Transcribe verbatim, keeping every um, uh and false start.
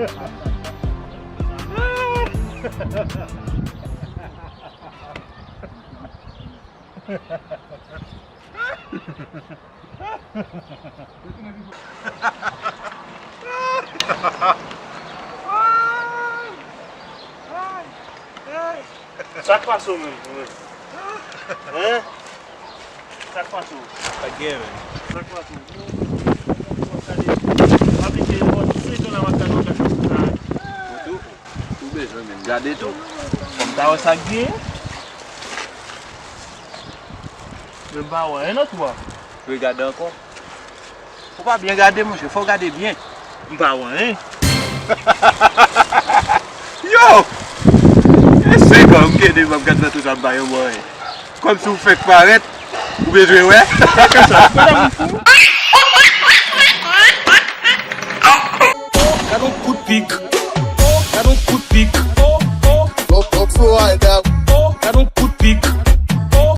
Sa k pase w menm? Hein? Sa k pase w? Sa k gen, men? Sa k pase w? Gade, aplike yon sezon la, w ap gade yon gade sa. Ou tou? Ou bezwen menm gade tou. Fò m ta wè sa k gen. Men m pa wè anyen nan twou a. Regade ankò. Ou pa byen gade, monchè. Fò w gade byen. M pa wè anyen. Yo! E senk an m gen depi m ap gade nan twou sa, m pa yon mwen. Kòmsi w fèk parèt, ou bezwen wè. Gade yon kout pik.